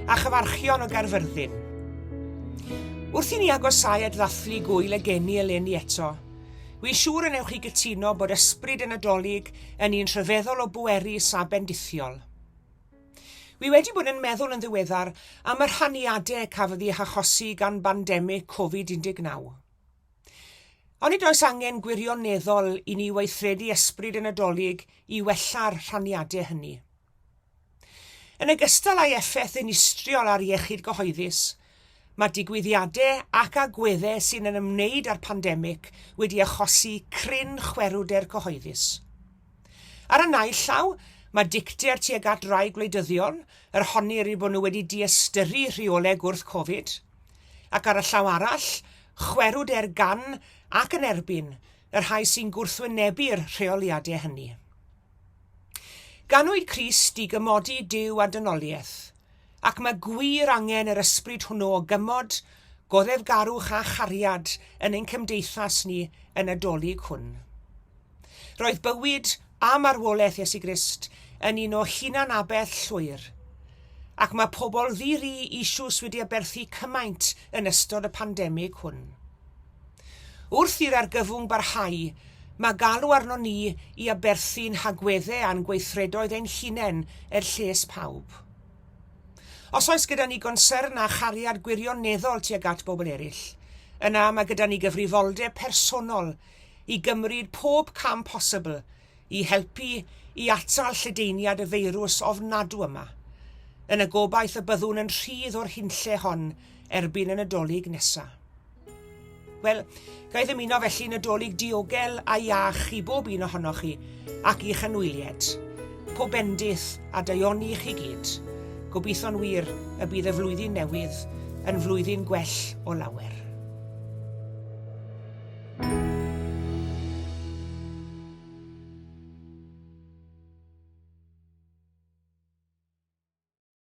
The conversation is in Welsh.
a chyfarchion o Gaerfyrddin. Wrth i ni agosáu at ddathlu gŵyl y geni eleni eto, wi'n siŵr y newch chi gytuno bod ysbryd y Nadolig yn un rhyfeddol o bwerus a bendithiol. Wi wedi bod yn meddwl yn ddiweddar am y rhaniadau cafodd eu hachosi gan bandemig Covid 19. Onid oes angen gwirioneddol i ni weithredu ysbryd y Nadolig i wella'r rhaniadau hynny? Yn ogystal â'i effaith ddinistriol ar iechyd gyhoeddus, mae digwyddiadau ac agweddau sy'n yn ymwneud â'r pandemig wedi achosi cryn chwerwder cyhoeddus. Ar y naill llaw, mae dicter tuag at rai gwleidyddion, yr honnir eu bod nhw wedi diystyru rheolau gwrth-Covid, ac ar y llaw arall, chwerwder gan ac yn erbyn y rhai sy'n gwrthwynebu'r rheoliadau hynny. Ganwyd Crist i gymodi Duw a dynoliaeth, ac mae gwir angen yr ysbryd hwnnw o gymod, goddefgarwch a chariad yn ein cymdeithas ni y Nadolig hwn. Roedd bywyd a marwolaeth Iesu Grist yn un o hunan-aberth llwyr, ac mae pobl ddi-ri eisoes wedi aberthu cymaint yn ystod y pandemig hwn. Wrth i'r argyfwng barhau, mae galw arnon ni i aberthu'n hagweddau a'n gweithredoedd ein hunain er lles pawb. Os oes gyda ni gonsyrn a chariad gwirioneddol tuag at bobl eraill, yna mae gyda ni gyfrifoldeb personol i gymryd pob cam posibl i helpu i atal lledaeniad y feirws ofnadw yma, yn y gobaith y byddwn yn rhydd o'r hunlle hon erbyn y Nadolig nesa. Wel, ga i ddymuno felly Nadolig diogel a iach i bob un ohonoch chi ac i'ch anwyliaid. Pob bendith a daioni i chi gyd. Gobeithio'n wir y bydd y flwyddyn newydd yn flwyddyn gwell o lawer.